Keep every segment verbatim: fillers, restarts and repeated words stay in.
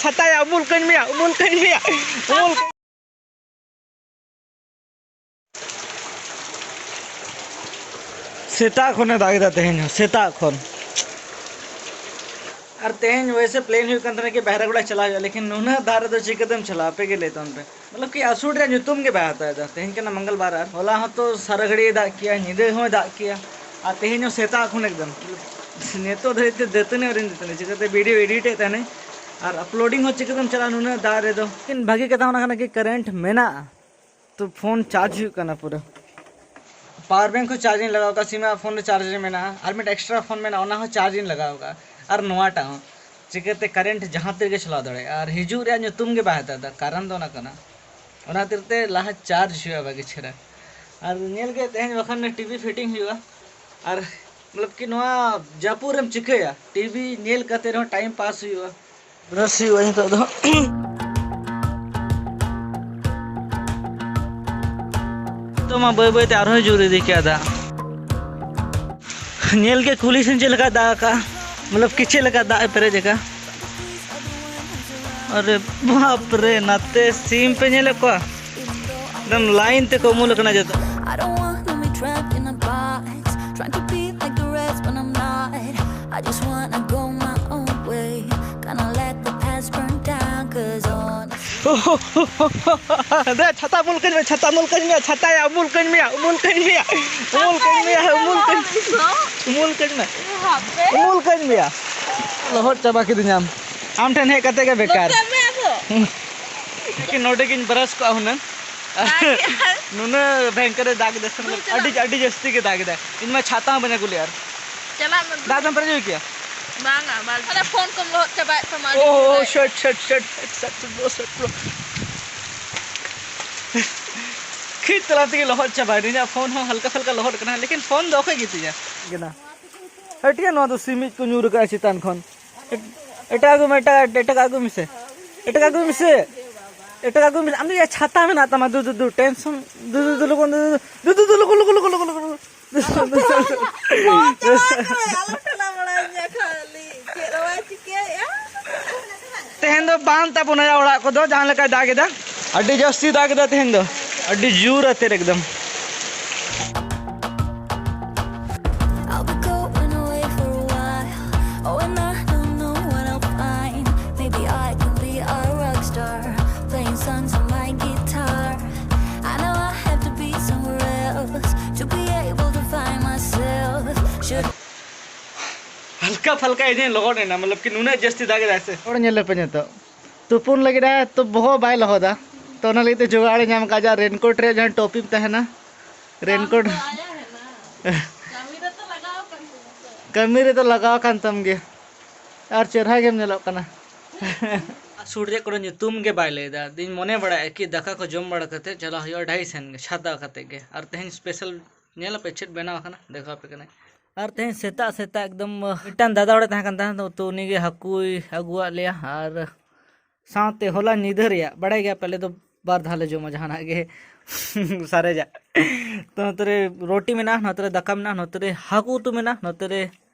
ᱪᱷᱟᱛᱟᱭᱟ, ᱩᱢᱩᱞ ᱠᱟᱹᱧ ᱢᱮᱭᱟ, ᱩᱢᱩᱞ ᱠᱟᱹᱧ ᱢᱮᱭᱟ, ᱩᱢᱩᱞ ᱠᱟᱹᱧ᱾ ᱥᱮᱛᱟᱜ ᱠᱷᱚᱱᱮ ᱫᱟᱜ ᱮᱫᱟ ᱛᱮᱦᱮᱧ ᱦᱚᱸ, ᱥᱮᱛᱟᱜ ᱠᱷᱚᱱ᱾ ᱟᱨ ᱛᱮᱦᱮᱧ ᱣᱮᱥᱮ ᱯᱞᱮᱱ ᱦᱩᱭᱩᱜ ᱠᱟᱱ ᱛᱟᱦᱮᱱᱟ ᱠᱤ ᱵᱟᱦᱨᱮ ᱜᱚᱰᱟ ᱪᱟᱞᱟᱜ ᱦᱩᱭᱩᱜᱼᱟ, ᱞᱮᱠᱤᱱ ᱱᱩᱱᱟᱹᱜ ᱫᱟᱜ ᱨᱮᱫᱚ ᱪᱤᱠᱟᱹᱛᱮᱢ ᱪᱟᱞᱟᱜᱼᱟ? ᱟᱯᱮ ᱜᱮ ᱞᱟᱹᱭ ᱛᱟᱵᱚᱱ ᱯᱮ᱾ ᱢᱚᱛᱞᱚᱵ ᱠᱤ ᱟᱹᱥᱩᱲ ᱨᱮᱭᱟᱜ ᱧᱩᱛᱩᱢ ᱜᱮ ᱵᱟᱭ ᱦᱟᱛᱟᱣ ᱮᱫᱟ᱾ ᱛᱮᱦᱮᱧ ᱠᱟᱱᱟ ᱢᱚᱝᱜᱚᱞ ᱵᱟᱨ, ᱟᱨ ᱦᱚᱞᱟ ᱦᱚᱸᱛᱚ ᱥᱟᱨᱟ ᱜᱷᱟᱹᱲᱤᱡ ᱮ ᱫᱟᱜ ᱠᱮᱜᱼᱟ, ᱧᱤᱫᱟᱹ ᱦᱚᱸᱭ ᱫᱟᱜ ᱠᱮᱜᱼᱟ, ᱟᱨ ᱛᱮᱦᱮᱧ ᱦᱚᱸ ᱥᱮᱛᱟᱜ ᱠᱷᱚᱱ ᱮᱠᱫᱚᱢ᱾ ᱱᱤᱛᱚᱜ ᱫᱷᱟᱹᱵᱤᱡ ᱛᱮ ᱫᱟᱹᱛᱟᱹᱱᱤ ᱟᱹᱣᱨᱤᱧ ᱫᱟᱹᱛᱟᱹᱱᱤ, ᱪᱤᱠᱟᱹᱛᱮ ᱵᱷᱤᱰᱤᱭᱳ ᱮᱰᱤᱴ ᱮᱫ ᱛᱟᱦᱮᱱᱟᱹᱧ ᱟᱨ ᱟᱯᱞᱳᱰᱤᱝ ᱦᱚᱸ ᱪᱤᱠᱟᱹᱛᱮᱢ ᱪᱟᱞᱟᱜᱼᱟ ᱱᱩᱱᱟᱹᱜ ᱫᱟᱜ ᱨᱮᱫᱚ? ᱞᱮᱠᱤᱱ ᱵᱷᱟᱹᱜᱤ ᱠᱟᱛᱷᱟ ᱚᱱᱟ ᱠᱟᱱᱟ ᱠᱤ ᱠᱟᱨᱮᱱᱴ ᱢᱮᱱᱟᱜᱼᱟ, ᱛᱚ ᱯᱷᱳᱱ ᱪᱟᱨᱡᱽ ᱦᱩᱭᱩᱜ ᱠᱟᱱᱟ ᱯᱩᱨᱟᱹ᱾ ᱯᱟᱣᱟᱨ ᱵᱮᱝᱠ ᱦᱚᱸ ᱪᱟᱨᱡᱽ ᱤᱧ ᱞᱟᱜᱟᱣ ᱠᱟᱜᱼᱟ, ᱥᱤᱢᱟ ᱯᱷᱳᱱ ᱨᱮ ᱪᱟᱨᱡᱽ ᱨᱮ ᱢᱮᱱᱟᱜᱼᱟ, ᱟᱨ ᱢᱤᱫ ᱮᱠᱥᱴᱨᱟ ᱯᱷᱳᱱ ᱢᱮᱱᱟᱜᱼᱟ, ᱚᱱᱟ ᱦᱚᱸ ᱪᱟᱨᱡᱽ ᱤᱧ ᱞᱟᱜᱟᱣ ᱠᱟᱜᱼᱟ᱾ ᱟᱨ ᱱᱚᱣᱟᱴᱟᱜ ᱦᱚᱸ ᱪᱤᱠᱟᱹᱛᱮ ᱠᱟᱨᱮᱱᱴ ᱡᱟᱦᱟᱸ ᱛᱤ ᱨᱮᱜᱮ ᱪᱟᱞᱟᱣ ᱫᱟᱲᱮᱭᱟᱜᱼᱟ, ᱟᱨ ᱦᱤᱡᱩᱜ ᱨᱮᱭᱟᱜ ᱧᱩᱛᱩᱢ ᱜᱮ ᱵᱟᱭ ᱦᱟᱛᱟᱣ ᱮᱫᱟ᱾ ᱠᱟᱨᱚᱱ ᱫᱚ ᱚᱱᱟ ᱠᱟᱱᱟ, ᱚᱱᱟ ᱠᱷᱟᱹᱛᱤᱨ ᱛᱮ ᱞᱟᱦᱟ ᱪᱟᱨᱡᱽ ᱦᱩᱭᱩᱜᱼᱟ ᱵᱷᱟᱜᱮ ᱪᱮᱦᱨᱟ᱾ ᱟᱨ ᱧᱮᱞ ᱜᱮ ᱛᱮᱦᱮᱧ ᱵᱟᱠᱷᱟᱱ ᱴᱤᱵᱷᱤ ᱯᱷᱤᱴᱤᱝ ᱦᱩᱭᱩᱜᱼᱟ, ᱟᱨ ᱢᱚᱛᱞᱚᱵ ᱠᱤ ᱱᱚᱣᱟ ᱡᱟᱹᱯᱩᱫ ᱨᱮᱢ ᱪᱤᱠᱟᱹᱭᱟ, ᱴᱤᱵᱷᱤ ᱧᱮᱞ ᱠᱟᱛᱮ ᱨᱮᱦᱚᱸ ᱴᱟᱭᱤᱢ ᱯᱟᱥ ᱦᱩᱭᱩᱜᱼᱟ᱾ ᱵᱨᱟᱥ ᱦᱩᱭᱩᱜᱼᱟ ᱱᱤᱛᱚᱜ ᱫᱚ᱾ ᱱᱤᱛᱚᱜ ᱢᱟ ᱵᱟᱹᱭ ᱵᱟᱹᱭ ᱛᱮ ᱟᱨᱦᱚᱸᱭ ᱡᱳᱨ ᱤᱫᱤ ᱠᱮᱫᱟ᱾ ᱧᱮᱞ ᱜᱮ ᱠᱩᱞᱦᱤ ᱥᱮᱱ ᱪᱮᱫ ᱞᱮᱠᱟ ᱫᱟᱜ ᱟᱠᱟᱫᱼᱟ, ᱢᱚᱛᱞᱚᱵ ᱠᱤ ᱪᱮᱫ ᱞᱮᱠᱟ ᱫᱟᱜ ᱮ ᱯᱮᱨᱮᱡ ᱟᱠᱟᱫᱼᱟ᱾ ᱟᱨᱮ ᱵᱟᱯ ᱨᱮ, ᱱᱟᱛᱮ ᱥᱤᱢ ᱯᱮ ᱧᱮᱞᱮᱫ ᱠᱚᱣᱟ, ᱮᱠᱫᱚᱢ ᱞᱟᱭᱤᱱ ᱛᱮᱠᱚ ᱩᱢᱩᱞ ᱟᱠᱟᱱᱟ ᱡᱚᱛᱚ᱾ I don't wanna be trapped in a box, trying to be like the rest, but I'm not. I just wanna go my own way, gonna let the past burn down, 'cause on. ᱫᱮ, ᱪᱷᱟᱛᱟ ᱩᱢᱩᱞ ᱠᱟᱹᱧ ᱢᱮ, ᱪᱷᱟᱛᱟ ᱩᱢᱩᱞ ᱠᱟᱹᱧ ᱢᱮ, ᱪᱷᱟᱛᱟᱭᱟ, ᱩᱢᱩᱞ ᱠᱟᱹᱧ ᱢᱮᱭᱟ, ᱩᱢᱩᱞ ᱠᱟᱹᱧ ᱢᱮᱭᱟ, ᱩᱢᱩᱞ ᱠᱟᱹᱧ ᱢᱮᱭᱟ, ᱩᱢᱩᱞ ᱠᱟᱹᱧ, ᱩᱢᱩᱞ ᱠᱟᱹᱧ ᱢᱮ, ᱩᱢᱩᱞ ᱠᱟᱹᱧ ᱢᱮᱭᱟ᱾ ᱞᱚᱦᱚᱫ ᱪᱟᱵᱟ ᱠᱤᱫᱤᱧᱟᱢ, ᱟᱢ ᱴᱷᱮᱱ ᱦᱮᱡ ᱠᱟᱛᱮ ᱜᱮ ᱵᱮᱠᱟᱨ᱾ ᱞᱚᱦᱚᱫ ᱪᱟᱵᱟ ᱟᱫᱚ᱾ ᱱᱚᱰᱮ ᱜᱤᱧ ᱵᱨᱟᱥ ᱠᱚᱜᱼᱟ ᱦᱩᱱᱟᱹᱝ᱾ ᱫᱟᱜᱮᱜᱼᱟᱭ᱾ ᱱᱩᱱᱟᱹᱜ ᱵᱷᱚᱭᱚᱝᱠᱚᱨᱮ ᱫᱟᱜ ᱮᱫᱟ ᱥᱮ, ᱢᱚᱛᱞᱚᱵ, ᱪᱟᱞᱟᱜ ᱟᱹᱰᱤ, ᱢᱮ᱾ ᱟᱹᱰᱤ ᱡᱟᱹᱥᱛᱤ ᱜᱮ ᱫᱟᱜ ᱮᱫᱟᱭ᱾ ᱤᱧ ᱢᱟ ᱪᱷᱟᱛᱟ ᱦᱚᱸ ᱵᱟᱹᱧ ᱟᱹᱜᱩ ᱞᱮᱫᱼᱟ ᱟᱨ᱾ ᱪᱟᱞᱟᱜ ᱢᱮ᱾ ᱫᱟᱜ ᱫᱚᱢ ᱯᱮᱨᱮᱡ ᱦᱩᱭ ᱠᱮᱭᱟ? ᱵᱟᱝᱟ, ᱵᱟᱝ᱾ ᱟᱨᱮ, ᱯᱷᱳᱱ ᱠᱚᱢ ᱞᱚᱦᱚᱫ ᱪᱟᱵᱟᱭᱮᱫ ᱛᱟᱢᱟ, ᱟᱹᱰᱤ ᱳ, ᱳ, ᱪᱟᱵᱟᱭᱮᱫ᱾ Shit, shit, shit, shit, bro, shit, bro. ᱠᱷᱤᱡ ᱛᱟᱞᱟ ᱛᱮᱜᱮ ᱞᱚᱦᱚᱫ ᱪᱟᱵᱟᱭᱮᱱᱟ᱾ ᱤᱧᱟᱹᱜ ᱯᱷᱳᱱ ᱦᱚᱸ ᱦᱟᱞᱠᱟ ᱯᱷᱟᱞᱠᱟ ᱞᱚᱦᱚᱫ ᱠᱟᱱᱟ, ᱞᱮᱠᱤᱱ ᱯᱷᱳᱱ ᱫᱚ ᱚᱠᱚᱭ ᱜᱮ ᱛᱤᱧᱟ? ᱜᱮᱱᱟ᱾ ᱦᱟᱹᱴᱤᱭᱟ, ᱱᱚᱣᱟ ᱫᱚ ᱥᱤᱢᱤᱡ ᱠᱚ ᱧᱩᱨ ᱟᱠᱟᱫᱼᱟ ᱪᱮᱛᱟᱱ ᱠᱷᱚᱱ᱾ ᱮᱴ-, ᱮᱴᱟᱜ ᱟᱹᱜᱩᱭ ᱢᱮ, ᱮᱴᱟᱜ, ᱮᱴᱟᱜ ᱟᱹᱜᱩᱭ ᱢᱮᱥᱮ᱾ ᱮᱴᱟᱜ ᱟᱹᱜᱩᱭ ᱢᱮᱥᱮ᱾ ᱮᱴᱟᱜ ᱟᱹᱜᱩᱭ ᱢᱮᱥᱮ᱾ ᱟᱢ ᱫᱚ ᱭᱟ ᱪᱷᱟᱛᱟ ᱢᱮᱱᱟᱜ ᱛᱟᱢᱟ, ᱫᱩ, ᱫᱩ, ᱫᱩ, ᱴᱮᱱᱥᱚᱱ, ᱫᱩ, ᱫᱩ, ᱫᱩ, ᱞᱚᱜᱚᱱ, ᱫᱩ, ᱫᱩ, ᱫᱩ, ᱫᱩ, ᱞᱚᱜᱚᱱ, ᱞᱚᱜᱚᱱ, ᱞᱚᱜᱚᱱ, ᱞᱚᱜᱚᱱ, ᱞᱚᱜᱚᱱ᱾ ᱟᱞᱚ ᱴᱷᱮᱞᱟᱣ ᱵᱟᱲᱟᱭᱤᱧᱟ ᱠᱷᱟᱹᱞᱤ᱾ ᱪᱮᱫ ᱦᱚᱸ ᱵᱟᱭ ᱪᱤᱠᱟᱹᱭᱮᱫᱼᱟ᱾ ᱛᱮᱦᱮᱧ ᱫᱚ ᱵᱟᱝ ᱛᱟᱵᱚᱱᱟ ᱚᱲᱟᱜ ᱠᱚᱫᱚ, ᱡᱟᱦᱟᱸ ᱞᱮᱠᱟᱭ ᱫᱟᱜ ᱮᱫᱟ᱾ ᱟᱹᱰᱤ ᱡᱟᱹᱥᱛᱤ ᱫᱟᱜ ᱮᱫᱟ ᱛᱮᱦᱮᱧ ᱫᱚ, ᱟᱹᱰᱤ ᱡᱳᱨ ᱟᱛᱮᱫ ᱮᱠᱫᱚᱢ᱾ I'll be going away for a while. Oh, and I don't know what I'll find. Maybe I can be a rock star, playing songs on my guitar. I know I have to be somewhere else to be able to find myself. Should ᱦᱟᱞᱠᱟ ᱯᱷᱟᱞᱠᱟ ᱤᱧ ᱞᱚᱦᱚᱫ ᱮᱱᱟ, ᱢᱚᱛᱞᱚᱵ ᱠᱤ ᱱᱩᱱᱟᱹᱜ ᱡᱟᱹᱥᱛᱤ ᱫᱟᱜ ᱮᱫᱟᱭ ᱥᱮ᱾ ᱦᱚᱲ ᱧᱮᱞ ᱯᱮ ᱱᱤᱛᱚᱜ, ᱛᱩᱯᱩᱱ ᱞᱟᱹᱜᱤᱫ ᱟᱭ ᱛᱚ ᱵᱚᱦᱚᱜ ᱵᱟᱭ ᱞᱚᱦᱚᱫᱟ, ᱛᱚ ᱚᱱᱟ ᱞᱟᱹᱜᱤᱫ ᱛᱮ ᱡᱚᱜᱟᱲ ᱮ ᱧᱟᱢ ᱠᱟᱜᱼᱟ, ᱡᱟ ᱨᱮᱱᱠᱳᱴ ᱨᱮᱭᱟᱜ ᱡᱟᱦᱟᱸ ᱴᱚᱯᱤ ᱛᱟᱦᱮᱱᱟ, ᱨᱮᱱᱠᱳᱴ᱾ ᱠᱟᱹᱢᱤ ᱫᱚ ᱟᱭᱟᱜ ᱦᱮᱱᱟᱜ᱾ ᱠᱟᱹᱢᱤ ᱨᱮᱛᱚ ᱞᱟᱜᱟᱣ ᱟᱠᱟᱱ ᱛᱟᱢᱟ ᱛᱚ᱾ ᱠᱟᱹᱢᱤ ᱨᱮᱫᱚ ᱞᱟᱜᱟᱣ ᱟᱠᱟᱱ ᱛᱟᱢ ᱜᱮ, ᱟᱨ ᱪᱮᱨᱦᱟ ᱜᱮᱢ ᱧᱮᱞᱚᱜ ᱠᱟᱱᱟ᱾ ᱥᱩᱨ ᱨᱮᱭᱟᱜ ᱠᱳᱱᱳ ᱧᱩᱛᱩᱢ ᱜᱮ ᱵᱟᱭ ᱞᱟᱹᱭᱫᱟ᱾ ᱤᱧ ᱢᱚᱱᱮ ᱵᱟᱲᱟᱭᱟ ᱠᱤ ᱫᱟᱠᱟ ᱠᱚ ᱡᱚᱢ ᱵᱟᱲᱟ ᱠᱟᱛᱮ ᱪᱟᱞᱟᱣ ᱦᱩᱭᱩᱜᱼᱟ ᱰᱟᱹᱦᱤ ᱥᱮᱱ ᱜᱮ, ᱪᱷᱟᱛᱟ ᱠᱟᱛᱮ ᱜᱮ᱾ ᱟᱨ ᱛᱮᱦᱮᱧ ᱥᱯᱮᱥᱟᱞ ᱧᱮᱞ ᱟᱯᱮ ᱪᱮᱫ ᱵᱮᱱᱟᱣ ᱟᱠᱟᱱᱟ, ᱫᱮᱠᱷᱟᱣ ᱟᱯᱮ ᱠᱟᱱᱟᱹᱧ᱾ ᱟᱨ ᱛᱮᱦᱮᱧ ᱥᱮᱛᱟᱜ ᱥᱮᱛᱟᱜ ᱮᱠᱫᱚᱢ, ᱢᱤᱫᱴᱟᱝ ᱫᱟᱫᱟ ᱦᱚᱲᱮ ᱛᱟᱦᱮᱸ ᱠᱟᱱ ᱛᱟᱦᱮᱸᱫ, ᱛᱚ ᱩᱱᱤᱜᱮ ᱦᱟᱹᱠᱩᱭ ᱟᱹᱜᱩᱣᱟᱫ ᱞᱮᱭᱟ, ᱟᱨ ᱥᱟᱶᱛᱮ ᱦᱚᱞᱟ ᱧᱤᱫᱟᱹ ᱨᱮᱭᱟᱜ, ᱵᱟᱲᱟᱭ ᱜᱮᱭᱟ ᱯᱮ, ᱟᱞᱮ ᱫᱚ ᱵᱟᱨ ᱫᱷᱟᱣ ᱞᱮ ᱡᱚᱢᱟ ᱡᱟᱦᱟᱱᱟᱜ ᱜᱮ ᱥᱟᱨᱮᱡᱟᱜ᱾ ᱛᱚ ᱱᱚᱛᱮ ᱨᱮ ᱨᱩᱴᱤ ᱢᱮᱱᱟᱜᱼᱟ, ᱱᱚᱛᱮ ᱨᱮ ᱫᱟᱠᱟ ᱢᱮᱱᱟᱜᱼᱟ, ᱱᱚᱛᱮ ᱨᱮ ᱦᱟᱹᱠᱩ ᱩᱛᱩ ᱢᱮᱱᱟᱜᱼᱟ, ᱱᱚᱛᱮ ᱨᱮ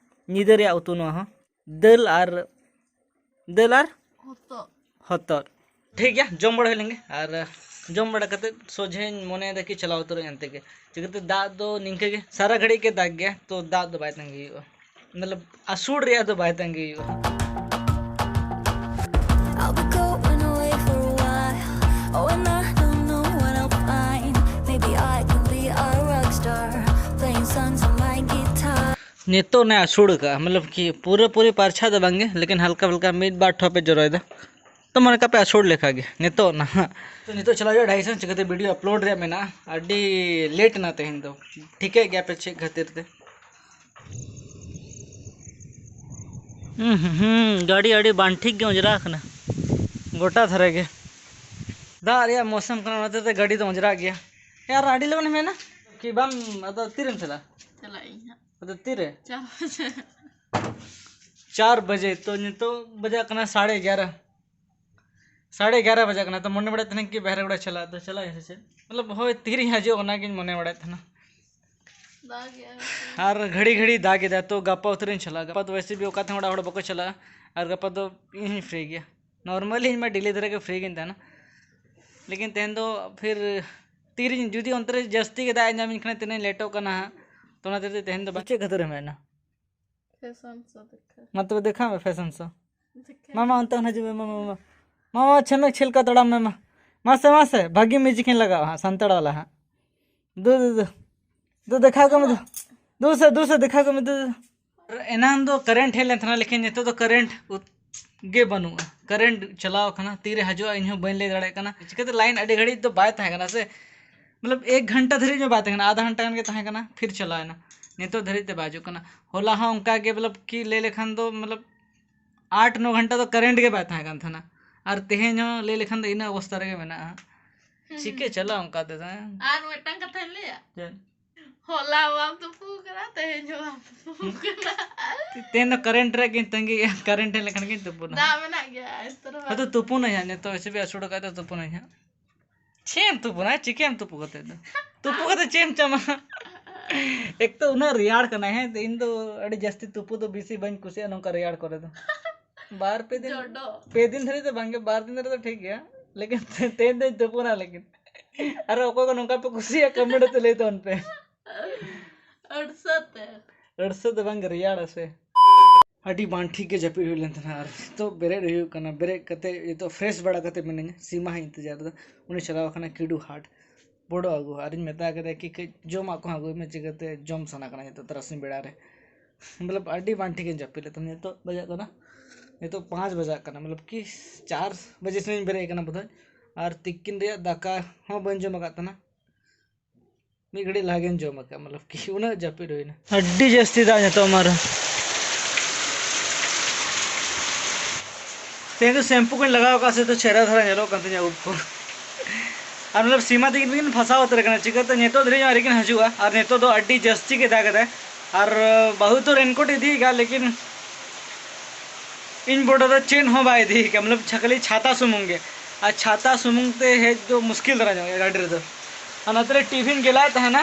ᱧᱤᱫᱟᱹ ᱨᱮᱭᱟᱜ ᱩᱛᱩ ᱱᱚᱣᱟ ᱦᱚᱸ, ᱫᱟᱹᱞ ᱟᱨ, ᱫᱟᱹᱞ ᱟᱨ ᱦᱚᱛᱚᱫ᱾ ᱦᱚᱛᱚᱫ᱾ ᱴᱷᱤᱠ ᱜᱮᱭᱟ, ᱡᱚᱢ ᱵᱟᱲᱟ ᱦᱩᱭ ᱞᱮᱱᱜᱮ, ᱟᱨ ᱡᱚᱢ ᱵᱟᱲᱟ ᱠᱟᱛᱮᱫ ᱥᱚᱡᱷᱮᱧ ᱢᱚᱱᱮᱭᱮᱫᱟ ᱠᱤ ᱪᱟᱞᱟᱣ ᱩᱛᱟᱹᱨᱚᱜ ᱟᱹᱧ ᱮᱱᱛᱮ ᱜᱮ᱾ ᱪᱤᱠᱟᱹᱛᱮ ᱫᱟᱜ ᱫᱚ ᱱᱤᱝᱠᱟᱹ ᱜᱮ ᱥᱟᱨᱟ ᱜᱷᱟᱹᱲᱤᱡ ᱜᱮ ᱫᱟᱜ ᱜᱮᱭᱟ, ᱛᱚ ᱫᱟᱜ ᱫᱚ ᱵᱟᱭ ᱛᱟᱺᱜᱤ ᱦᱩᱭᱩᱜᱼᱟ, ᱢᱚᱛᱞᱚᱵ ᱟᱹᱥᱩᱲ ᱨᱮᱭᱟᱜ ᱫᱚ ᱵᱟᱭ ᱛᱟᱺᱜᱤ ᱦᱩᱭᱩᱜᱼᱟ᱾ I'll be going away for a while. Oh, and I don't know what I'll find. Maybe I can be a rock star, playing songs on my guitar. ᱱᱤᱛᱚᱜ ᱱᱮ ᱟᱹᱥᱩᱲ ᱠᱟᱜᱼᱟ, ᱢᱚᱛᱞᱚᱵ ᱠᱤ ᱯᱩᱨᱟᱹ ᱯᱩᱨᱤ ᱯᱟᱨᱪᱷᱟ ᱫᱚ ᱵᱟᱝᱜᱮ, ᱞᱮᱠᱤᱱ ᱦᱟᱞᱠᱟ ᱯᱷᱟᱞᱠᱟ ᱢᱤᱫ ᱵᱟᱨ ᱴᱷᱚᱯ ᱮ ᱡᱚᱨᱚᱭᱮᱫᱟ᱾ ᱛᱚ ᱢᱚᱱᱮ ᱠᱟᱜ ᱯᱮ ᱟᱹᱥᱩᱲ ᱞᱮᱠᱟ ᱜᱮ ᱱᱤᱛᱚᱜ ᱱᱟᱦᱟᱜ᱾ ᱛᱚ ᱱᱤᱛᱚᱜ ᱪᱟᱞᱟᱣ ᱦᱩᱭᱩᱜᱼᱟ ᱰᱟᱹᱦᱤ ᱥᱮᱱ, ᱪᱤᱠᱟᱹᱛᱮ ᱵᱷᱤᱰᱤᱭᱳ ᱟᱯᱞᱳᱰ ᱨᱮᱭᱟᱜ ᱢᱮᱱᱟᱜᱼᱟ᱾ ᱟᱹᱰᱤ ᱞᱮᱴ ᱮᱱᱟ ᱛᱮᱦᱮᱧ ᱫᱚ, ᱴᱷᱤᱠᱟᱹᱭᱮᱫ ᱜᱮᱭᱟ ᱯᱮ ᱪᱮᱫ ᱠᱷᱟᱹᱛᱤᱨ ᱛᱮ᱾ ᱦᱩᱸ, ᱦᱩᱸ, ᱦᱩᱸ, ᱜᱟᱹᱰᱤ ᱟᱹᱰᱤ ᱵᱟᱝ ᱴᱷᱤᱠ ᱜᱮ ᱚᱸᱡᱽᱨᱟ ᱟᱠᱟᱱᱟ ᱜᱚᱴᱟ ᱫᱷᱟᱨᱮ ᱜᱮ᱾ ᱫᱟᱜ ᱨᱮᱭᱟᱜ ᱢᱳᱥᱩᱢ ᱠᱟᱱᱟ, ᱚᱱᱟ ᱦᱚᱛᱮᱡ ᱛᱮ ᱜᱟᱹᱰᱤ ᱫᱚ ᱚᱸᱡᱽᱨᱟᱜ ᱜᱮᱭᱟ᱾ ᱮ, ᱟᱨ ᱟᱹᱰᱤ ᱞᱚᱜᱚᱱ ᱮᱢ ᱦᱮᱡ ᱮᱱᱟ ᱠᱤ ᱵᱟᱢ, ᱟᱫᱚ ᱛᱤᱨᱮᱢ ᱪᱟᱞᱟᱜᱼᱟ? ᱪᱟᱞᱟᱜ ᱟᱹᱧ ᱦᱟᱸᱜ᱾ ᱟᱫᱚ ᱛᱤᱨᱮ? ᱪᱟᱨ ᱵᱟᱡᱮ᱾ ᱪᱟᱨ ᱵᱟᱡᱮ, ᱛᱚ ᱱᱤᱛᱚᱜ ᱵᱟᱡᱟᱜ ᱠᱟᱱᱟ ᱥᱟᱲᱮ ᱮᱜᱟᱨᱚ᱾ ᱥᱟᱲᱮ ᱮᱜᱟᱨᱚ ᱵᱟᱡᱟᱜ ᱠᱟᱱᱟ, ᱛᱚ ᱢᱚᱱᱮ ᱵᱟᱲᱟᱭᱮᱫ ᱛᱟᱦᱮᱱᱟᱹᱧ ᱠᱤ ᱵᱟᱦᱨᱮ ᱜᱚᱲᱟ ᱪᱟᱞᱟᱜ, ᱫᱚ ᱪᱟᱞᱟᱜ ᱟᱹᱧ ᱥᱮ ᱪᱮᱫ? ᱢᱚᱛᱞᱚᱵ ᱦᱳᱭ, ᱛᱤᱨᱤᱧ ᱦᱤᱡᱩᱜ, ᱚᱱᱟᱜᱤᱧ ᱢᱚᱱᱮ ᱵᱟᱲᱟᱭᱮᱫ ᱛᱟᱦᱮᱱᱟ᱾ ᱫᱟᱜᱮᱜᱼᱟᱭ᱾ ᱟᱨ ᱜᱷᱟᱹᱲᱤ ᱜᱷᱟᱹᱲᱤ ᱫᱟᱜ ᱮᱫᱟ, ᱛᱚ ᱜᱟᱯᱟ ᱩᱛᱟᱹᱨᱤᱧ ᱪᱟᱞᱟᱜᱼᱟ᱾ ᱜᱟᱯᱟ ᱫᱚ ᱣᱮᱥᱮ ᱵᱷᱤ ᱚᱠᱟ ᱛᱮᱦᱚᱸ ᱚᱲᱟᱜ ᱦᱚᱲ ᱵᱟᱠᱚ ᱪᱟᱞᱟᱜᱼᱟ, ᱟᱨ ᱜᱟᱯᱟ ᱫᱚ ᱤᱧ ᱦᱚᱸᱧ ᱯᱷᱨᱤ ᱜᱮᱭᱟ᱾ ᱱᱚᱨᱢᱟᱞᱤ ᱤᱧ ᱢᱟ ᱰᱮᱞᱤ ᱫᱷᱟᱨᱟ ᱜᱮ ᱯᱷᱨᱤ ᱜᱤᱧ ᱛᱟᱦᱮᱱᱟ, ᱞᱮᱠᱤᱱ ᱛᱮᱦᱮᱧ ᱫᱚ ᱯᱷᱤᱨ ᱛᱤᱨᱤᱧ ᱡᱩᱫᱤ ᱚᱱᱛᱮ ᱨᱮ ᱡᱟᱹᱥᱛᱤ ᱜᱮ ᱫᱟᱜ ᱮ ᱧᱟᱢᱤᱧ ᱠᱷᱟᱱ ᱛᱤᱱᱟᱹᱜ ᱤᱧ ᱞᱮᱴᱚᱜ ᱠᱟᱱᱟ ᱦᱟᱸᱜ᱾ ᱛᱚ ᱚᱱᱟ ᱠᱷᱟᱹᱛᱤᱨ ᱛᱮ ᱛᱮᱦᱮᱧ ᱫᱚ ᱵᱟᱝ᱾ ᱪᱮᱫ ᱠᱷᱟᱹᱛᱤᱨ ᱮᱢ ᱦᱮᱡ ᱮᱱᱟ? ᱯᱷᱮᱥᱚᱱ ᱥᱳ ᱫᱮᱠᱷᱟ᱾ ᱢᱟ ᱛᱚᱵᱮ ᱫᱮᱠᱷᱟᱣ ᱢᱮ ᱯᱷᱮᱥᱚᱱ ᱥᱳ᱾ ᱫᱮᱠᱷᱟ᱾ ᱢᱟ, ᱢᱟ, ᱚᱱᱛᱮ ᱠᱷᱚᱱ ᱦᱤᱡᱩᱜ ᱢᱮ, ᱢᱟ, ᱢᱟ, ᱢᱟ᱾ ᱢᱟ, ᱢᱟ, ᱪᱷᱮᱢᱮᱠ ᱪᱷᱮᱞᱠᱟ ᱛᱟᱲᱟᱢ ᱢᱮ, ᱢᱟ᱾ ᱢᱟᱥᱮ, ᱢᱟᱥᱮ, ᱵᱷᱟᱹᱜᱤ ᱢᱤᱭᱩᱡᱤᱠ ᱤᱧ ᱞᱟᱜᱟᱣᱟ ᱦᱟᱸᱜ, ᱥᱟᱱᱛᱟᱲ ᱣᱟᱞᱟ ᱦᱟᱸᱜ᱾ ᱫᱩ, ᱫᱩ, ᱫᱩ᱾ ᱫᱩ, ᱫᱮᱠᱷᱟᱣ ᱠᱚ ᱢᱮ, ᱫᱩ᱾ ᱫᱩ ᱥᱮ, ᱫᱩ ᱥᱮ, ᱫᱮᱠᱷᱟᱣ ᱠᱚ ᱢᱮ, ᱫᱩ, ᱫᱩ᱾ ᱮᱱᱟᱝ ᱫᱚ ᱠᱟᱨᱮᱱᱴ ᱦᱮᱡ ᱞᱮᱱ ᱛᱟᱦᱮᱱᱟ, ᱞᱮᱠᱤᱱ ᱱᱤᱛᱚᱜ ᱫᱚ ᱠᱟᱨᱮᱱᱴ ᱩᱛ-, ᱜᱮ ᱵᱟᱹᱱᱩᱜᱼᱟ᱾ ᱠᱟᱨᱮᱱᱴ ᱪᱟᱞᱟᱣ ᱟᱠᱟᱱᱟ, ᱛᱤᱨᱮ ᱦᱤᱡᱩᱜᱼᱟ ᱤᱧ ᱦᱚᱸ ᱵᱟᱹᱧ ᱞᱟᱹᱭ ᱫᱟᱲᱮᱭᱟᱜ ᱠᱟᱱᱟ᱾ ᱪᱤᱠᱟᱹᱛᱮ ᱞᱟᱭᱤᱱ ᱟᱹᱰᱤ ᱜᱷᱟᱹᱲᱤᱡ ᱫᱚ ᱵᱟᱭ ᱛᱟᱦᱮᱸ ᱠᱟᱱᱟ ᱥᱮ, ᱢᱚᱛᱞᱚᱵ ᱮᱠ ᱜᱷᱚᱱᱴᱟ ᱫᱷᱟᱹᱨᱤᱡ ᱦᱚᱸ ᱵᱟᱭ ᱛᱟᱦᱮᱸ ᱠᱟᱱᱟ, ᱟᱫᱷᱟ ᱜᱷᱚᱱᱴᱟ ᱜᱟᱱ ᱜᱮ ᱛᱟᱦᱮᱸ ᱠᱟᱱᱟ, ᱯᱷᱤᱨ ᱪᱟᱞᱟᱣ ᱮᱱᱟ᱾ ᱱᱤᱛᱚᱜ ᱫᱷᱟᱹᱨᱤᱡ ᱛᱮ ᱵᱟᱭ ᱦᱤᱡᱩᱜ ᱠᱟᱱᱟ᱾ ᱦᱚᱞᱟ ᱦᱚᱸ ᱚᱱᱠᱟ ᱜᱮ, ᱢᱚᱛᱞᱚᱵ ᱠᱤ ᱞᱟᱹᱭ ᱞᱮᱠᱷᱟᱱ ᱫᱚ, ᱢᱚᱛᱞᱚᱵ ᱟᱴ ᱱᱚ ᱜᱷᱚᱱᱴᱟ ᱫᱚ ᱠᱟᱨᱮᱱᱴ ᱜᱮ ᱵᱟᱭ ᱛᱟᱦᱮᱸ ᱠᱟᱱ ᱛᱟᱦᱮᱱᱟ᱾ ᱟᱨ ᱛᱮᱦᱮᱧ ᱦᱚᱸ ᱞᱟᱹᱭ ᱞᱮᱠᱷᱟᱱ ᱫᱚ ᱤᱱᱟᱹ ᱚᱵᱚᱥᱛᱟ ᱨᱮᱜᱮ ᱢᱮᱱᱟᱜᱼᱟ᱾ ᱦᱩᱸ, ᱪᱤᱠᱟᱹ ᱦᱩᱸ᱾ ᱪᱟᱞᱟᱜᱼᱟ ᱚᱱᱠᱟ ᱛᱮᱫᱚ? ᱟᱨ ᱢᱤᱫᱴᱟᱝ ᱠᱟᱛᱷᱟᱧ ᱞᱟᱹᱭᱟ᱾ ᱪᱮᱫ? ᱦᱚᱞᱟ ᱵᱟᱢ ᱛᱩᱯᱩ ᱠᱟᱱᱟ, ᱛᱮᱦᱮᱧ ᱦᱚᱸ ᱵᱟᱢ ᱛᱩᱯᱩ ᱦᱩᱸ᱾ ᱠᱟᱱᱟ᱾ ᱛᱮᱦᱮᱧ ᱫᱚ ᱠᱟᱨᱮᱱᱴ ᱨᱮ ᱜᱤᱧ ᱛᱟᱺᱜᱤᱭᱮᱫᱼᱟ, ᱠᱟᱨᱮᱱᱴ ᱦᱮᱡ ᱞᱮᱠᱷᱟᱱ ᱜᱤᱧ ᱛᱩᱯᱩᱱᱟ᱾ ᱫᱟᱜ ᱢᱮᱱᱟᱜ ᱜᱮᱭᱟ, ᱮᱥᱛᱨᱚ ᱦᱚᱭᱛᱚ ᱵᱟᱝ᱾ ᱛᱩᱯᱩᱱᱟᱹᱧ ᱦᱟᱸᱜ, ᱱᱤᱛᱚᱜ ᱮᱥᱮ ᱵᱮ ᱟᱹᱥᱩᱲ ᱠᱟᱜ ᱫᱚ ᱛᱩᱯᱩᱱᱟᱹᱧ ᱦᱟᱸᱜ᱾ ᱪᱮᱫ ᱮᱢ ᱛᱩᱯᱩᱱᱟ? ᱪᱤᱠᱟᱹᱭᱟᱢ ᱛᱩᱯᱩ ᱠᱟᱛᱮ ᱫᱚ? ᱛᱩᱯᱩ ᱠᱟᱛᱮ ᱪᱮᱫ ᱮᱢ ᱪᱟᱢᱟ? ᱮᱠ ᱛᱚ ᱩᱱᱟᱹᱜ ᱨᱮᱭᱟᱲ ᱠᱟᱱᱟ, ᱦᱮᱸ, ᱤᱧ ᱫᱚ ᱟᱹᱰᱤ ᱡᱟᱹᱥᱛᱤ ᱛᱩᱯᱩ ᱫᱚ ᱵᱮᱥᱤ ᱵᱟᱹᱧ ᱠᱩᱥᱤᱭᱟᱜᱼᱟ ᱱᱚᱝᱠᱟ ᱨᱮᱭᱟᱲ ᱠᱚᱨᱮ ᱫᱚ᱾ ᱵᱟᱨ ᱯᱮ ᱫᱤᱱ, ᱡᱚᱰᱚ᱾ ᱯᱮ ᱫᱤᱱ ᱫᱷᱟᱹᱨᱤᱡ ᱫᱚ ᱵᱟᱝᱜᱮ, ᱵᱟᱨ ᱫᱤᱱ ᱫᱷᱟᱹᱨᱤᱡ ᱫᱚ ᱴᱷᱤᱠ ᱜᱮᱭᱟ, ᱞᱮᱠᱤᱱ ᱛᱮᱦᱮᱧ ᱫᱚᱧ ᱛᱩᱯᱩᱱᱟ, ᱞᱮᱠᱤᱱ ᱟᱨᱚ ᱚᱠᱚᱭ ᱠᱚ ᱱᱚᱝᱠᱟ ᱯᱮ ᱠᱩᱥᱤᱭᱟᱜᱼᱟ, ᱠᱚᱢᱮᱱᱴ ᱛᱮ ᱞᱟᱹᱭ ᱛᱟᱵᱚᱱ ᱯᱮ᱾ ᱟᱹᱲᱥᱟᱹ ᱛᱮ᱾ ᱟᱹᱲᱥᱟᱹ ᱫᱚ ᱵᱟᱝ, ᱨᱮᱭᱟᱲ ᱟᱥᱮ᱾ ᱟᱹᱰᱤ ᱵᱟᱝ ᱴᱷᱤᱠ ᱜᱮ ᱡᱟᱹᱯᱤᱫ ᱦᱩᱭ ᱞᱮᱱ ᱛᱟᱦᱮᱱᱟ, ᱟᱨ ᱱᱤᱛᱚᱜ ᱵᱮᱨᱮᱫ ᱦᱩᱭᱩᱜ ᱠᱟᱱᱟ᱾ ᱵᱮᱨᱮᱫ ᱠᱟᱛᱮ ᱱᱤᱛᱚᱜ ᱯᱷᱨᱮᱥ ᱵᱟᱲᱟ ᱠᱟᱛᱮ ᱢᱤᱱᱟᱹᱧᱟ᱾ ᱥᱤᱢᱟ ᱦᱚᱸ ᱤᱱᱛᱮᱡᱟᱨ ᱫᱟ, ᱩᱱᱤ ᱪᱟᱞᱟᱣ ᱟᱠᱟᱱᱟ ᱠᱤᱰᱩ ᱦᱟᱴ ᱵᱚᱰᱚ ᱟᱹᱜᱩ, ᱟᱨᱤᱧ ᱢᱮᱛᱟ ᱠᱟᱫᱮᱭᱟ ᱠᱤ ᱠᱟᱹᱡ ᱡᱚᱢᱟᱜ ᱠᱚᱦᱚᱸ ᱟᱹᱜᱩᱭ ᱢᱮ, ᱪᱤᱠᱟᱹᱛᱮ ᱡᱚᱢ ᱥᱟᱱᱟ ᱠᱟᱱᱟ ᱱᱤᱛᱚᱜ ᱛᱟᱨᱟᱥᱤᱧ ᱵᱮᱲᱟ ᱨᱮ᱾ ᱢᱚᱛᱞᱚᱵ ᱟᱹᱰᱤ ᱵᱟᱝ ᱴᱷᱤᱠ ᱤᱧ ᱡᱟᱹᱯᱤᱫ ᱞᱮᱫ ᱛᱟᱦᱮᱱᱟ᱾ ᱱᱤᱛᱚᱜ ᱵᱟᱡᱟᱜ ᱠᱟᱱᱟ, ᱱᱤᱛᱚᱜ ᱯᱟᱸᱪ ᱵᱟᱡᱟᱜ ᱠᱟᱱᱟ, ᱢᱚᱛᱞᱚᱵ ᱠᱤ ᱪᱟᱨ ᱵᱟᱡᱮ ᱥᱮᱫ ᱤᱧ ᱵᱮᱨᱮᱫ ᱠᱟᱱᱟ ᱵᱳᱫᱷᱚᱭ, ᱟᱨ ᱛᱤᱠᱤᱱ ᱨᱮᱭᱟᱜ ᱫᱟᱠᱟ ᱦᱚᱸ ᱵᱟᱹᱧ ᱡᱚᱢ ᱟᱠᱟᱫ ᱛᱟᱦᱮᱱᱟ᱾ ᱢᱤᱫ ᱜᱷᱟᱹᱲᱤᱡ ᱞᱟᱦᱟ ᱜᱮᱧ ᱡᱚᱢ ᱟᱠᱟᱫ, ᱢᱚᱛᱞᱚᱵ ᱠᱤ ᱩᱱᱟᱹᱜ ᱡᱟᱹᱯᱤᱫ ᱦᱩᱭᱱᱟ᱾ ᱟᱹᱰᱤ ᱡᱟᱹᱥᱛᱤ ᱫᱟᱜ ᱱᱤᱛᱚᱜ ᱢᱟ ᱟᱨᱦᱚᱸ᱾ ᱛᱮᱦᱮᱧ ᱫᱚ ᱥᱮᱢᱯᱩ ᱠᱚᱧ ᱞᱟᱜᱟᱣ ᱟᱠᱟᱫ ᱥᱮ ᱛᱚ ᱪᱮᱦᱨᱟ ᱫᱷᱟᱨᱟ ᱧᱮᱞᱚᱜ ᱠᱟᱱ ᱛᱤᱧᱟ ᱩᱵ ᱠᱚ᱾ ᱟᱨ ᱢᱚᱛᱞᱚᱵ ᱥᱤᱢᱟ ᱛᱟᱹᱠᱤᱱ ᱫᱚᱠᱤᱱ ᱯᱷᱟᱸᱥᱟᱣ ᱩᱛᱟᱹᱨ ᱟᱠᱟᱱᱟ, ᱪᱤᱠᱟᱹᱛᱮ ᱱᱤᱛᱚᱜ ᱫᱷᱟᱹᱨᱤᱡ ᱦᱚᱸ ᱟᱹᱣᱨᱤ ᱠᱤᱱ ᱦᱤᱡᱩᱜᱼᱟ᱾ ᱟᱨ ᱱᱤᱛᱚᱜ ᱫᱚ ᱟᱹᱰᱤ ᱡᱟᱹᱥᱛᱤ ᱜᱮ ᱫᱟᱜ ᱮᱫᱟᱭ᱾ ᱟᱨ ᱵᱟᱹᱦᱩ ᱫᱚ ᱨᱮᱱᱠᱳᱴ ᱤᱫᱤ ᱟᱠᱟᱫ, ᱞᱮᱠᱤᱱ ᱤᱧ ᱵᱚᱰᱚ ᱫᱚ ᱪᱮᱫ ᱦᱚᱸ ᱵᱟᱭ ᱤᱫᱤ ᱟᱠᱟᱫ, ᱢᱚᱛᱞᱚᱵ ᱠᱷᱟᱹᱞᱤ ᱪᱷᱟᱛᱟ ᱥᱩᱢᱩᱝ ᱜᱮ᱾ ᱟᱨ ᱪᱷᱟᱛᱟ ᱥᱩᱢᱩᱝ ᱛᱮ ᱦᱮᱡ ᱫᱚ ᱢᱩᱥᱠᱤᱞ ᱫᱷᱟᱨᱟ ᱧᱚᱜ ᱜᱮᱭᱟ ᱜᱟᱹᱰᱤ ᱨᱮᱫᱚ᱾ ᱟᱨ ᱱᱚᱛᱮ ᱨᱮ ᱴᱤᱵᱷᱤᱧ ᱜᱮᱞᱟᱭᱮᱫ ᱛᱟᱦᱮᱱᱟ,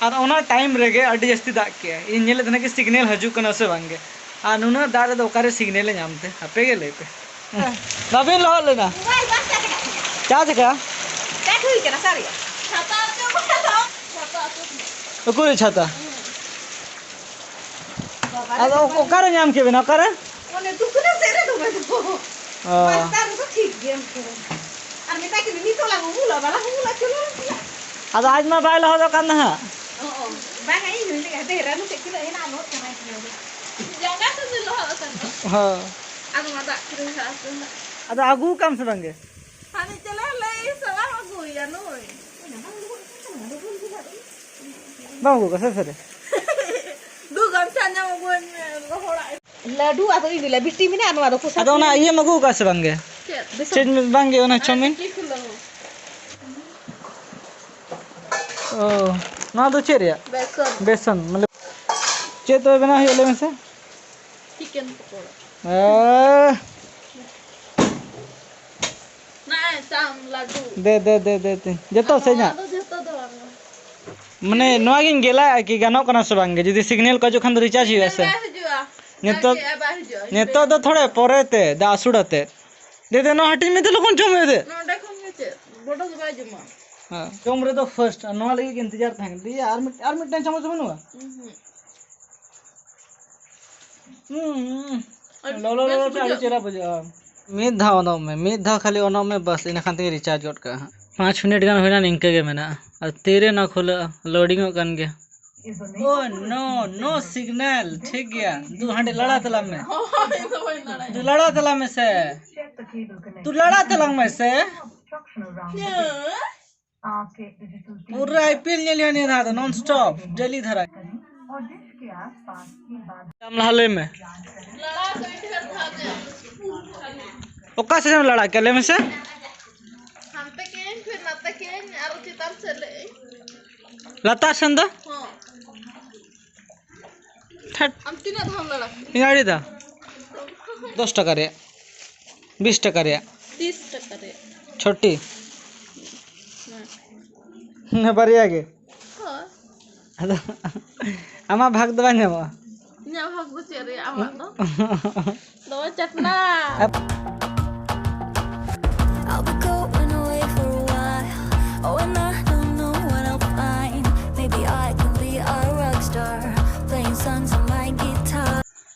ᱟᱨ ᱚᱱᱟ ᱴᱟᱭᱤᱢ ᱨᱮᱜᱮ ᱟᱹᱰᱤ ᱡᱟᱹᱥᱛᱤ ᱫᱟᱜ ᱠᱮᱜᱼᱟᱭ᱾ ᱤᱧ ᱧᱮᱞᱮᱫ ᱛᱟᱦᱮᱱᱟ ᱠᱤ ᱥᱤᱜᱽᱱᱮᱞ ᱦᱤᱡᱩᱜ ᱠᱟᱱᱟ ᱥᱮ ᱵᱟᱝ ᱜᱮ᱾ ᱟᱨ ᱱᱩᱱᱟᱹᱜ ᱫᱟᱜ ᱨᱮᱫᱚ ᱚᱠᱟᱨᱮ ᱥᱤᱜᱽᱱᱮᱞᱮ ᱧᱟᱢ ᱛᱮ? ᱟᱯᱮ ᱜᱮ ᱞᱟᱹᱭ ᱯᱮ᱾ ᱵᱟᱵᱤᱱ ᱞᱚᱦᱚᱫ ᱞᱮᱱᱟ? ᱵᱟᱭ ᱵᱟᱝ ᱪᱟᱴ ᱠᱟᱜ ᱛᱤᱧᱟ᱾ ᱪᱟ ᱪᱤᱠᱟ? ᱪᱟᱴ ᱦᱩᱭ ᱠᱟᱱᱟ, ᱥᱟᱹᱨᱤ᱾ ᱪᱷᱟᱛᱟ ᱟᱛᱮ ᱵᱟᱝ ᱜᱟᱱᱚᱜ᱾ ᱪᱷᱟᱛᱟ ᱟᱛᱮ ᱛᱤᱧᱟ᱾ ᱩᱠᱩᱨ ᱪᱷᱟᱛᱟ? ᱵᱟᱵᱟ ᱟᱫᱚ ᱨᱮ ᱚᱠᱟᱨᱮ ᱧᱟᱢ ᱠᱮᱫ ᱵᱮᱱᱟ? ᱚᱠᱟᱨᱮ? ᱚᱱᱮ ᱫᱩᱠᱟᱹᱱ ᱥᱮᱫ ᱨᱮ ᱫᱚᱢᱮ ᱫᱚ᱾ ᱚ᱾ ᱢᱟᱥᱴᱟᱨ ᱫᱚ ᱴᱷᱤᱠ ᱜᱮᱭᱟ ᱩᱱᱠᱩ᱾ ᱟᱨ ᱢᱮᱛᱟ ᱠᱤᱱᱟᱹ, "ᱱᱤᱛᱚᱜ ᱞᱟᱝ ᱩᱢᱩᱞᱟ, ᱵᱟᱞᱟᱝ ᱩᱢᱩᱞᱟ, ᱪᱚᱞᱚ ᱞᱟᱝ ᱩᱢᱩᱞᱟ᱾" ᱟᱫᱚ ᱟᱡ ᱢᱟ ᱵᱟᱭ ᱞᱚᱦᱚᱫᱚᱜ ᱠᱟᱱ ᱛᱟᱦᱮᱸᱫ᱾ ᱚ, ᱚ᱾ ᱵᱟᱝᱟ, ᱤᱧ ᱦᱚᱧ ᱞᱟᱹᱭᱮᱫᱼᱟ, ᱦᱟᱯᱮ, ᱨᱟᱱᱩ ᱥᱮᱫ ᱛᱤᱱᱟᱹᱜ ᱦᱮᱱᱟᱜᱼᱟ, ᱞᱚᱦᱚᱫ ᱪᱟᱵᱟᱭ ᱛᱤᱧᱟ᱾ ᱡᱟᱸᱜᱟ ᱠᱚᱜᱮ ᱞᱚᱦᱚᱫ ᱟᱠᱟᱱᱟ᱾ ᱦᱚᱸ᱾ ᱟᱫᱚ ᱢᱟ ᱫᱟᱜ ᱠᱚᱨᱮ ᱦᱟᱸᱜ ᱟᱥᱮ ᱱᱟᱜ᱾ ᱟᱫᱚ ᱟᱹᱜᱩ ᱠᱟᱢ ᱥᱮ ᱵᱟᱝᱜᱮ? ᱦᱟᱱᱮ ᱪᱟᱞᱟᱜ ᱞᱟᱹᱭ ᱥᱟᱞᱟᱜ ᱟᱹᱜᱩᱭᱟ ᱱᱩᱭ᱾ ᱵᱟᱢ ᱟᱹᱜᱩ ᱠᱟᱜ ᱥᱮ ᱥᱟᱹᱨᱤ? ᱫᱩ ᱜᱟᱢᱪᱷᱟ ᱧᱟᱢ ᱟᱹᱜᱩᱣᱟᱹᱧ ᱢᱮ, ᱨᱚᱦᱚᱲᱟᱜ᱾ ᱞᱟᱹᱰᱩ ᱟᱫᱚ ᱤᱧ ᱫᱚ ᱵᱤᱴᱤ ᱢᱮᱱᱟᱜᱼᱟ, ᱱᱚᱣᱟ ᱫᱚ ᱠᱚᱥᱟ ᱟᱫᱚ ᱚᱱᱟ ᱠᱚ᱾ ᱤᱭᱟᱹᱢ ᱟᱹᱜᱩ ᱠᱟᱜ ᱥᱮ ᱵᱟᱝᱜᱮ? ᱪᱮᱫ? ᱵᱮᱥᱚᱱ᱾ ᱪᱮᱫ ᱵᱟᱝᱜᱮ ᱚᱱᱟ ᱟᱨ ᱪᱟᱣᱢᱤᱱ? ᱪᱤᱠᱤ ᱠᱷᱩᱞᱟᱹᱣ᱾ ᱚ, ᱱᱚᱣᱟ ᱫᱚ ᱪᱮᱫ ᱨᱮᱭᱟᱜ? ᱵᱮᱥᱚᱱ᱾ ᱵᱮᱥᱚᱱ, ᱢᱟᱱᱮ ᱪᱮᱫ ᱛᱚᱵᱮ ᱵᱮᱱᱟᱣ ᱦᱩᱭᱩᱜᱼᱟ ᱞᱟᱹᱭ ᱢᱮᱥᱮ? ᱪᱤᱠᱮᱱ ᱯᱚᱠᱚᱲᱟ᱾ ᱮ᱾ ᱱᱟᱭ, ᱪᱟᱢ, ᱞᱟᱹᱰᱩ᱾ ᱫᱮ, ᱫᱮ, ᱫᱮ, ᱫᱮ, ᱫᱮ᱾ ᱡᱚᱛᱚ ᱟᱨ ᱥᱮ ᱱᱚᱣᱟ ᱤᱧᱟᱹᱜ? ᱫᱚ ᱡᱚᱛᱚ ᱫᱚ ᱵᱟᱝᱟ᱾ ᱢᱟᱱᱮ, ᱱᱚᱣᱟ ᱜᱤᱧ ᱜᱮᱞᱟᱭᱟ ᱠᱤ ᱜᱟᱱᱚᱜ ᱠᱟᱱᱟ ᱥᱮ ᱵᱟᱝ ᱜᱮ? ᱡᱩᱫᱤ ᱥᱤᱜᱽᱱᱮᱞ ᱠᱚ ᱦᱤᱡᱩᱜ ᱠᱷᱟᱱ ᱫᱚ ᱨᱤᱪᱟᱨᱡᱽ ᱦᱩᱭᱩᱜᱼᱟ ᱥᱮ? ᱵᱟᱭ ᱦᱤᱡᱩᱜᱼᱟ᱾ ᱱᱤᱛᱚᱜ, ᱟᱡ ᱜᱮ ᱟᱵᱟᱨ ᱦᱤᱡᱩᱜᱼᱟ᱾ ᱱᱤᱛᱚᱜ ᱫᱚ ᱛᱷᱚᱲᱟ ᱯᱚᱨᱮ ᱛᱮ, ᱫᱟᱜ ᱟᱹᱥᱩᱲ ᱟᱛᱮ᱾ ᱫᱮ, ᱫᱮ, ᱱᱚᱣᱟ ᱦᱟᱹᱴᱤᱧ ᱢᱮ ᱫᱮ, ᱞᱚᱜᱚᱱ ᱡᱚᱢ ᱢᱮ ᱫᱮ᱾ ᱱᱚᱰᱮ ᱠᱷᱚᱱ ᱜᱮ ᱪᱮᱫ? ᱵᱚᱰᱚ ᱫᱚ ᱵᱟᱭ ᱡᱚᱢᱟ᱾ ᱦᱮᱸ, ᱡᱚᱢ ᱨᱮᱫᱚ ᱯᱷᱟᱥᱴ, ᱟᱨ ᱱᱚᱣᱟ ᱞᱟᱹᱜᱤᱫ ᱜᱮ ᱤᱱᱛᱮᱡᱟᱨ ᱛᱟᱦᱮᱸ ᱠᱟᱱᱟ᱾ ᱫᱤᱭᱮ ᱟᱨ ᱢᱤᱫ, ᱟᱨ ᱢᱤᱫᱴᱟᱝ ᱪᱟᱢᱚᱪ ᱵᱟᱹᱱᱩᱜᱼᱟ? ᱩᱸᱦᱩᱸ᱾ ᱦᱩᱸ, ᱦᱩᱸ᱾ ᱟᱹᱰᱤ ᱞᱚᱞᱚ, ᱵᱮᱥ ᱞᱚᱞᱚ ᱛᱮ ᱟᱹᱰᱤ ᱵᱩᱡᱷᱟᱹᱜ᱾ ᱪᱮᱦᱨᱟ ᱵᱩᱡᱷᱟᱹᱜᱼᱟ᱾ ᱢᱤᱫ ᱫᱷᱟᱣ ᱚᱱᱚᱜ ᱢᱮ, ᱢᱤᱫ ᱫᱷᱟᱣ ᱠᱷᱟᱹᱞᱤ ᱚᱱᱚᱜ ᱢᱮ, ᱵᱟᱥ, ᱤᱱᱟᱹ ᱠᱷᱟᱱ ᱛᱮᱜᱮ ᱨᱤᱪᱟᱨᱡᱽ ᱜᱚᱫ ᱠᱟᱜᱼᱟ ᱦᱟᱸᱜ᱾ ᱯᱟᱸᱪ ᱢᱤᱱᱤᱴ ᱜᱟᱱ ᱦᱩᱭᱱᱟ, ᱱᱤᱝᱠᱟᱹ ᱜᱮ ᱢᱮᱱᱟᱜᱼᱟ᱾ ᱟᱨ ᱛᱤᱨᱮ ᱱᱚᱣᱟ ᱠᱷᱩᱞᱟᱹᱜᱼᱟ? ᱞᱳᱰᱤᱝ ᱚᱜ ᱠᱟᱱ ᱜᱮᱭᱟ᱾ Oh no, no signal. ᱴᱷᱤᱠ ᱜᱮᱭᱟ, ᱫᱩ ᱦᱟᱸᱰᱮ ᱞᱟᱲᱟ ᱛᱟᱞᱟᱝ ᱢᱮ᱾ ᱦᱳᱭ, ᱫᱚ ᱵᱟᱹᱧ ᱞᱟᱲᱟᱭᱟ᱾ ᱫᱩ ᱞᱟᱲᱟ ᱛᱟᱞᱟᱝ ᱢᱮ ᱥᱮ᱾ ᱫᱩ ᱞᱟᱲᱟ ᱛᱟᱞᱟᱝ ᱢᱮ ᱥᱮ᱾ ᱪᱮᱫ? ᱯᱩᱨᱟᱹ ᱟᱭ ᱯᱤ ᱮᱞ ᱧᱮᱞ ᱦᱩᱭᱩᱜᱼᱟ ᱱᱤᱭᱟᱹ ᱫᱷᱟᱣ ᱫᱚ, non stop, daily ᱫᱷᱟᱨᱟ᱾ ᱟᱢ ᱞᱟᱦᱟ ᱞᱟᱹᱭ ᱢᱮ᱾ ᱞᱟᱲᱟ ᱫᱚ ᱤᱧ ᱴᱷᱮᱱ ᱫᱷᱟᱨᱟ ᱜᱮ᱾ ᱚᱠᱟ ᱥᱮᱫ ᱮᱢ ᱞᱟᱲᱟ ᱠᱮᱫ, ᱞᱟᱹᱭ ᱢᱮᱥᱮ? ᱦᱟᱱᱛᱮ ᱠᱮᱧ, ᱯᱷᱤᱨ ᱱᱟᱛᱮ ᱠᱮᱧ, ᱟᱨᱚ ᱪᱮᱛᱟᱱ ᱥᱮᱫ ᱞᱮ ᱤᱧ᱾ ᱞᱟᱛᱟᱨ ᱥᱮᱱ ᱫᱚ? ᱦᱚᱸ᱾ ᱴᱷᱟᱴ᱾ ᱟᱢ ᱛᱤᱱᱟᱹᱜ ᱫᱷᱟᱣ ᱞᱟᱲᱟ ᱠᱮᱫᱟ? ᱤᱧ ᱟᱹᱰᱤ ᱫᱷᱟᱣ᱾ ᱫᱚᱥ ᱴᱟᱠᱟ ᱨᱮᱭᱟᱜ, ᱵᱤᱥ ᱴᱟᱠᱟ ᱨᱮᱭᱟᱜ᱾ ᱛᱤᱥ ᱴᱟᱠᱟ ᱨᱮᱭᱟᱜ? ᱪᱷᱚᱴᱤ᱾ ᱦᱮᱸ᱾ ᱦᱮᱸ, ᱵᱟᱨᱭᱟ ᱜᱮ᱾ ᱦᱳᱭ᱾ ᱟᱫᱚ ᱟᱢᱟᱜ ᱵᱷᱟᱜᱽ ᱫᱚ ᱵᱟᱝ ᱧᱟᱢᱚᱜᱼᱟ᱾ ᱤᱧᱟᱹᱜ ᱵᱷᱟᱜᱽ ᱫᱚ ᱪᱮᱫ ᱨᱮᱭᱟᱜ ᱟᱢᱟᱜ ᱫᱚ? ᱫᱚᱢᱮ ᱪᱟᱴᱱᱟ᱾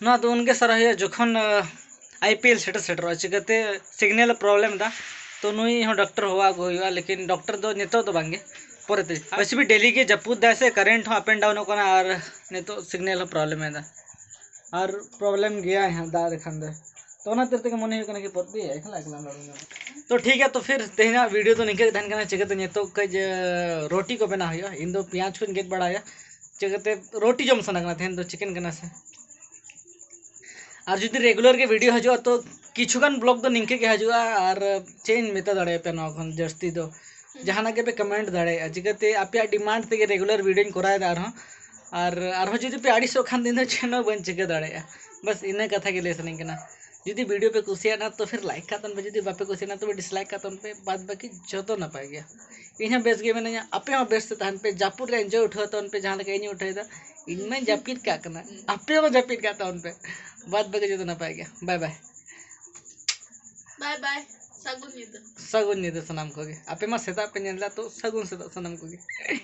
ᱱᱚᱣᱟ ᱫᱚ ᱩᱱᱜᱮ ᱥᱟᱨᱟ ᱦᱩᱭᱩᱜᱼᱟ ᱡᱚᱠᱷᱚᱱ ᱟᱭ ᱯᱤ ᱮᱞ ᱥᱮᱴᱮᱨ ᱥᱮᱴᱮᱨᱚᱜᱼᱟ᱾ ᱪᱤᱠᱟᱹᱛᱮ ᱥᱤᱜᱽᱱᱮᱞ ᱯᱨᱚᱵᱞᱮᱢ ᱮᱫᱟ, ᱛᱚ ᱱᱩᱭ ᱦᱚᱸ ᱰᱚᱠᱴᱚᱨ ᱦᱚᱦᱚ ᱟᱹᱜᱩ ᱦᱩᱭᱩᱜᱼᱟ, ᱞᱮᱠᱤᱱ ᱰᱚᱠᱴᱚᱨ ᱫᱚ ᱱᱤᱛᱚᱜ ᱫᱚ ᱵᱟᱝᱜᱮ, ᱯᱚᱨᱮᱛᱮ᱾ ᱟᱨ ᱣᱮᱥᱮ ᱵᱷᱤ ᱰᱮᱞᱤ ᱜᱮ ᱡᱟᱹᱯᱩᱫ ᱫᱟᱭ ᱥᱮ, ᱠᱟᱨᱮᱱᱴ ᱦᱚᱸ ᱟᱯ ᱮᱱᱰ ᱰᱟᱣᱩᱱᱚᱜ ᱠᱟᱱᱟ, ᱟᱨ ᱱᱤᱛᱚᱜ ᱥᱤᱜᱽᱱᱮᱞ ᱦᱚᱸ ᱯᱨᱚᱵᱞᱮᱢ ᱮᱫᱟ, ᱟᱨ ᱯᱨᱚᱵᱞᱮᱢ ᱜᱮᱭᱟᱭ ᱦᱟᱸᱜ ᱫᱟᱜ ᱞᱮᱠᱷᱟᱱ ᱫᱚ᱾ ᱛᱚ ᱚᱱᱟ ᱠᱷᱟᱹᱛᱤᱨ ᱛᱮᱜᱮ ᱢᱚᱱᱮ ᱦᱩᱭᱩᱜ ᱠᱟᱱᱟ ᱠᱤ ᱯᱚᱫᱽ ᱵᱤ ᱮᱠᱞᱟ ᱮᱠᱞᱟ ᱞᱟᱲᱩ ᱧᱟᱢᱟ᱾ ᱛᱚ ᱴᱷᱤᱠ ᱜᱮᱭᱟ, ᱛᱚ ᱯᱷᱤᱨ ᱛᱮᱦᱮᱧᱟᱜ ᱵᱷᱤᱰᱤᱭᱳ ᱫᱚ ᱱᱤᱝᱠᱟᱹ ᱜᱮ ᱛᱟᱦᱮᱱ ᱠᱟᱱᱟ᱾ ᱪᱤᱠᱟᱹᱛᱮ ᱱᱤᱛᱚᱜ ᱠᱟᱹᱡ ᱨᱳᱴᱤ ᱠᱚ ᱵᱮᱱᱟᱣ ᱦᱩᱭᱩᱜᱼᱟ, ᱤᱧ ᱫᱚ ᱯᱮᱸᱭᱟᱡᱽ ᱠᱚᱧ ᱜᱮᱫ ᱵᱟᱲᱟᱭᱟ᱾ ᱪᱤᱠᱟᱹᱛᱮ ᱨᱳᱴᱤ ᱡᱚᱢ ᱥᱟᱱᱟ ᱠᱟᱱᱟ, ᱛᱮᱦᱮᱧ ᱫᱚ ᱪᱤᱠᱮᱱ ᱠᱟᱱᱟ ᱥᱮ᱾ ᱟᱨ ᱡᱩᱫᱤ ᱨᱮᱜᱩᱞᱟᱨ ᱜᱮ ᱵᱷᱤᱰᱤᱭᱳ ᱦᱤᱡᱩᱜᱼᱟ, ᱛᱚ ᱠᱤᱪᱷᱩᱜᱟᱱ ᱵᱞᱚᱜ ᱫᱚ ᱱᱤᱝᱠᱟᱹ ᱜᱮ ᱦᱤᱡᱩᱜᱼᱟ᱾ ᱟᱨ ᱪᱮᱫ ᱤᱧ ᱢᱮᱛᱟ ᱫᱟᱲᱮᱭᱟᱯᱮᱭᱟ, ᱱᱚᱣᱟ ᱠᱷᱚᱱ ᱡᱟᱹᱥᱛᱤ ᱫᱚ ᱡᱟᱦᱟᱱᱟᱜ ᱜᱮᱯᱮ ᱠᱚᱢᱮᱱᱴ ᱫᱟᱲᱮᱭᱟᱜᱼᱟ᱾ ᱪᱤᱠᱟᱹᱛᱮ ᱟᱯᱮᱭᱟᱜ ᱰᱤᱢᱟᱱᱰ ᱛᱮᱜᱮ ᱨᱮᱜᱩᱞᱟᱨ ᱵᱷᱤᱰᱤᱭᱳᱧ ᱠᱚᱨᱟᱣᱮᱫᱟ ᱟᱨᱦᱚᱸ᱾ ᱟᱨ ᱟᱨᱦᱚᱸ ᱡᱩᱫᱤ ᱯᱮ ᱟᱹᱲᱤᱥᱚᱜ ᱠᱷᱟᱱ ᱫᱚ ᱤᱧ ᱫᱚ ᱪᱮᱫ ᱦᱚᱸ ᱵᱟᱹᱧ ᱪᱤᱠᱟᱹ ᱫᱟᱲᱮᱭᱟᱜᱼᱟ᱾ ᱵᱟᱥ ᱤᱱᱟᱹ ᱠᱟᱛᱷᱟ ᱜᱮ ᱞᱟᱹᱭ ᱥᱟᱱᱟᱧ ᱠᱟᱱᱟ᱾ ᱡᱩᱫᱤ ᱵᱷᱤᱰᱤᱭᱳ ᱯᱮ ᱠᱩᱥᱤᱭᱟᱜᱼᱟ ᱛᱚ ᱯᱷᱤᱨ ᱞᱟᱭᱤᱠ ᱠᱟᱜ ᱛᱟᱵᱚᱱ ᱯᱮ, ᱡᱩᱫᱤ ᱵᱟᱯᱮ ᱠᱩᱥᱤᱭᱟᱜᱼᱟ ᱛᱚᱵᱮ ᱰᱤᱥᱞᱟᱭᱤᱠ ᱠᱟᱜ ᱛᱟᱵᱚᱱ ᱯᱮ, ᱵᱟᱫ ᱵᱟᱹᱠᱤ ᱡᱚᱛᱚ ᱱᱟᱯᱟᱭ ᱜᱮᱭᱟ᱾ ᱤᱧ ᱦᱚᱸ ᱵᱮᱥ ᱜᱮ ᱢᱤᱱᱟᱹᱧᱟ, ᱟᱯᱮ ᱦᱚᱸ ᱵᱮᱥ ᱛᱮ ᱛᱟᱦᱮᱱ ᱯᱮ, ᱡᱟᱹᱯᱩᱫ ᱨᱮ ᱮᱱᱡᱚᱭ ᱩᱴᱷᱟᱹᱣ ᱛᱟᱵᱚᱱ ᱯᱮ ᱡᱟᱦᱟᱸ ᱞᱮᱠᱟ ᱤᱧ ᱩᱴᱷᱟᱹᱣᱮᱫᱟ᱾ ᱤᱧ ᱢᱟᱧ ᱡᱟᱹᱯᱤᱫ ᱠᱟᱜ ᱠᱟᱱᱟ, ᱟᱯᱮ ᱦᱚᱸ ᱡᱟᱹᱯᱤᱫ ᱠᱟᱜ ᱛᱟᱵᱚᱱ ᱯᱮ, ᱵᱟᱫ ᱵᱟᱹᱠᱤ ᱡᱚᱛᱚ ᱱᱟᱯᱟᱭ ᱜᱮᱭᱟ᱾ ᱵᱟᱭ ᱵᱟᱭ᱾ ᱵᱟᱭ ᱵᱟᱭ᱾ ᱥᱟᱹᱜᱩᱱ ᱧᱤᱫᱟᱹ᱾ ᱥᱟᱹᱜᱩᱱ ᱧᱤᱫᱟᱹ ᱥᱟᱱᱟᱢ ᱠᱚᱜᱮ᱾ ᱟᱯᱮ ᱢᱟ ᱥᱮᱛᱟᱜ ᱯᱮ ᱧᱮᱞ ᱮᱫᱟ, ᱛᱚ ᱥᱟᱹᱜᱩᱱ ᱥᱮᱛᱟᱜ ᱥᱟᱱᱟᱢ ᱠᱚᱜᱮ᱾